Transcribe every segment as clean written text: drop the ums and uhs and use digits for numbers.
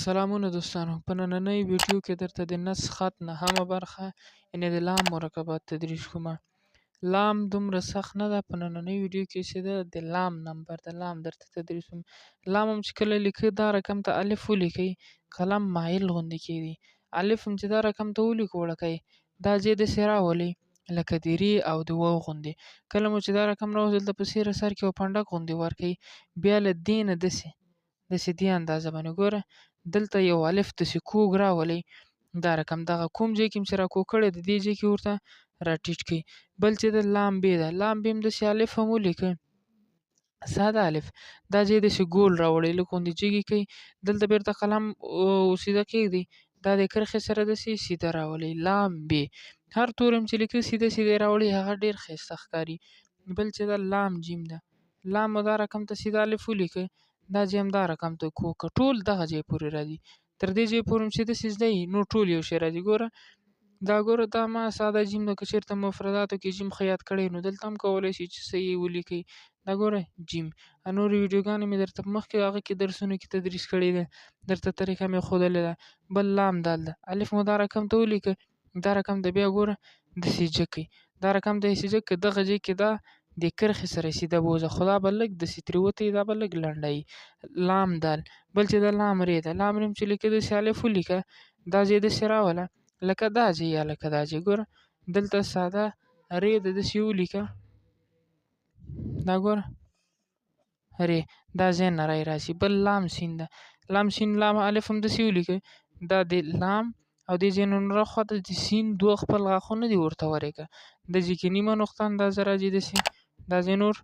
سلامونه دوستانو، په نننۍ ویډیو کې درته د نس خط نهمه برخه یعنې د لام مرکبات تدریس کوم. لام دومره سخت نه ده. په نننۍ ویډیو کې چې ده د لام نمبر د لام درته تدریس کوم. لام هم چې کله لیکئ دا رقم ته الف ولیکئ، قلم مایل غوندې کېږي. الف هم چې دا رقم ته ولیکو وړکی دا ځای داسې راولئ لکه د رې او د واو غوندې. کله مو چې دا رقم راوست دلته په سیره سر کې یو پنډک غوندې ورکئ، بیا له دې نه داسې داسې دې اندازه باندې ګوره دلته یو الف داسې کوږ راولئ. دا رقم دغه کوم ځای کې چې را کوږ کړی د دې ځای کې ورته راټیټ کړئ. بل چې د لام بې ده، لام بې هم داسې الف هم ولیکئ، ساده الف، دا ځای داسې ګول راوړئ، لږ غوندې جګې کړئ. دلته بېرته قلم سیده کېږدئ، دا د کرښې سره داسې سیده راولئ. لام بې هر توری هم چې لیکئ سیده سیده یې راوړئ، هغه ډېر ښایسته ښکاري. بل چې ده لام جیم ده، لام مو دا رقم ته سیده الف ولیکئ، دا ځای هم دا رقم ته کوږ کړه، ټول دغه ځای پورې راځي. تر دې ځای پورې هم چې داسې زده وي نور ټول یو شی راځي. ګوره دا ګوره دا ما ساده جیم ده، که چېرته مفرداتو کې جیم ښه یاد کړی نو دلته هم کولی شئ چې صحیح ولیکئ. دا ګوره جیم. نورې ویډیوګانې مې درته مخکې هغه کې درسونو کې تدریس کړې ده، درته طریقه مې ښودلې ده. بل لام دال ده، الف مو دا رقم ته ولیکئ، دا رقم ته بیا ګوره داسې جګ کړئ، دا رقم ته داسې جګ کړئ، دغه ځای کې دا د کرښې سره سیده بوځه، خو دا به لږ داسې ترې وتې، دا به لږ لنډه وي. لام دال. بل چې دا لام رې ده، لام رې هم چې لیکې داسې الف ولیکه، دا ځای داسې راوله لکه دا ځای یا لکه دا ځای. ګوره دلته ساده رې ده داسې ولیکه، دا ګوره رې، دا ځای نری راځي. بل لام سین ده، لام سین لام الف هم داسې ولیکئ، دا د لام او دې ځای نه نور خواته د سین دوه خپل غاښونه دي ورته ورکړه، د ځای کې نیمه نقطه اندازه راځي داسې، دا ځای نور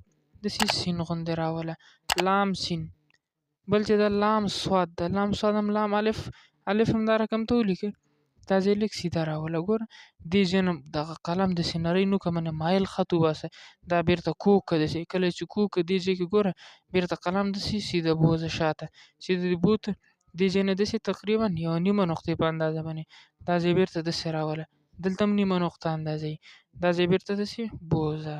داسې سین غوندې راوله، لام سین. بل چې دا لام صاد ده، لام صاد هم لام الف، الف هم دا رقم ته ولیکئ، دا ځای لږ سیده راوله. ګوره دې ځای نه دغه قلم داسې نری نوکه باندې مایل خط وباسه، دا بېرته کوږ کړه داسې، کله چې کوږ کړه دې ځای کې ګوره بېرته قلم داسې سیده بوځه شاته، سیده دې بوته دې ځای نه داسې تقریبا یوه نیمه نقطې په اندازه باندې دا ځای بېرته داسې راوله، دلته هم نیمه نقطه اندازه وي، دا ځای بېرته داسې بوځه.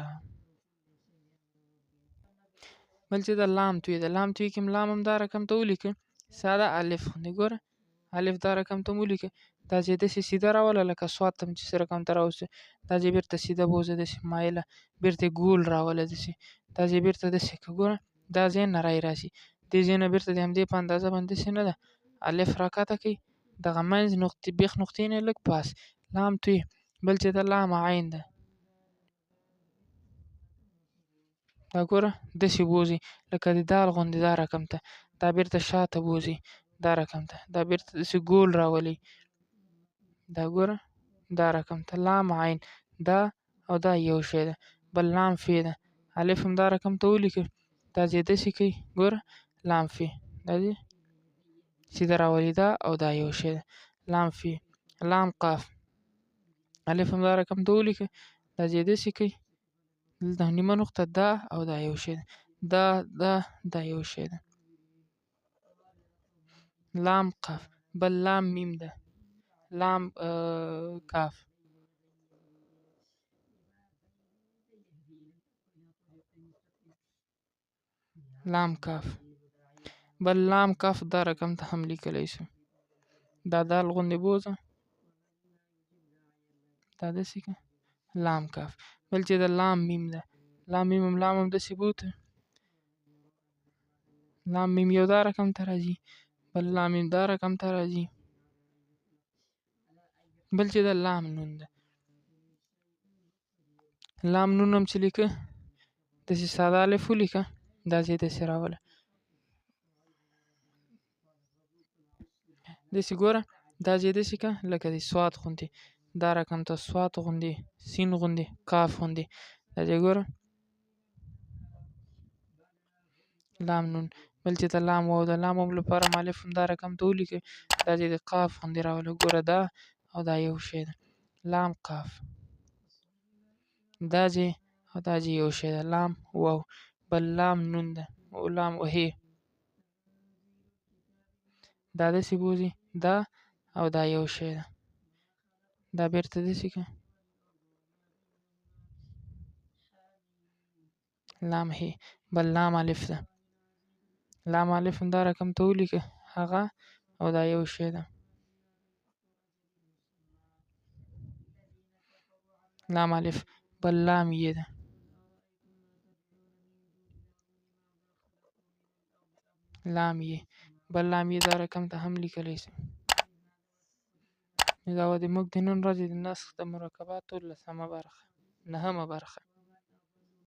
بل چې دا لام توی ده، لام توی کې هم لام هم دا رقم ته ولیکه، ساده الف غوندې، ګوره الف دا رقم ته هم ولیکه، دا ځای داسې سیده راوله لکه صاد ته هم چې څه رقم ته راوسته، دا ځای بېرته سیده بوځه داسې مایله، بېرته یې ګول راوله داسې، دا ځای بېرته داسې که ګوره دا ځای نری راسي، دې ځای نه بېرته د همدې په اندازه باندې داسې نه ده الف راکښته کړئ، دغه منځ نقطې بېخ نقطې نه لږ پاس لام توی. بل چې دا لام عین ده، دا ګوره داسې بوځي لکه د دال غوندې دا رقم ته، دا بېرته شاته بوځي دا رقم ته، دا بېرته داسې ګول راولي، دا ګوره دا رقم ته لام عین، دا او دا یو شی ده. بل لام فی ده، الف هم دا رقم ته ولیکئ، دا ځای داسې کوي، ګوره لام فی، دا ځای سیده راولي، دا او دا یو شی ده، لام فی. لام قاف، الف هم دا رقم ته ولیکئ، دا ځای داسې کوي، دلته نیمه نقطه، دا او دا یو شی ده، دا دا دا یو شی ده، لام قاف. بل لام میم ده، لام کاف، لام کاف. بل لام کاف دا رقم ته هم لیکلی شو، دا دال غوندې بوځه، دا داسې که لام کاف. بل چې دا لام میم ده، لام میم هم لام هم داسې بوته، لام میم یو دا رقم ته راځي، بل لام میم دا رقم ته راځي. بل چې دا لام نون ده، لام نون هم چې لیکه داسې ساده الف ولیکه، دا ځای داسې راوله داسې، ګوره دا ځای داسې که لکه د صاد غوندې، دا رقم ته صاد غوندې، سین غوندې، کاف غوندې، دا ځای ګوره لام نون. بل چې ته لام واو ده، لام واو لپاره هم الف هم دا رقم ته ولیکئ، دا ځای د قاف غوندې راوله، ګوره دا او دا یو شی ده، لام قاف، دا ځای او دا ځای یو شی ده، لام واو. بل لام نون ده او لام هې، دا داسې بوځي، دا او دا یو شی ده، دا بېرته داسې که لام هې. بل لام الف ده، لام الف هم دا رقم ته ولیکه، هغه او دا یو شی ده. لام الف بل لام یې ده. لام یې بل لام یې دا رقم ته هم لیکلی شو. نو دا وه د موږ د نن ورځې د نسخ د مرکباتو لسمه برخه، نهمه برخه.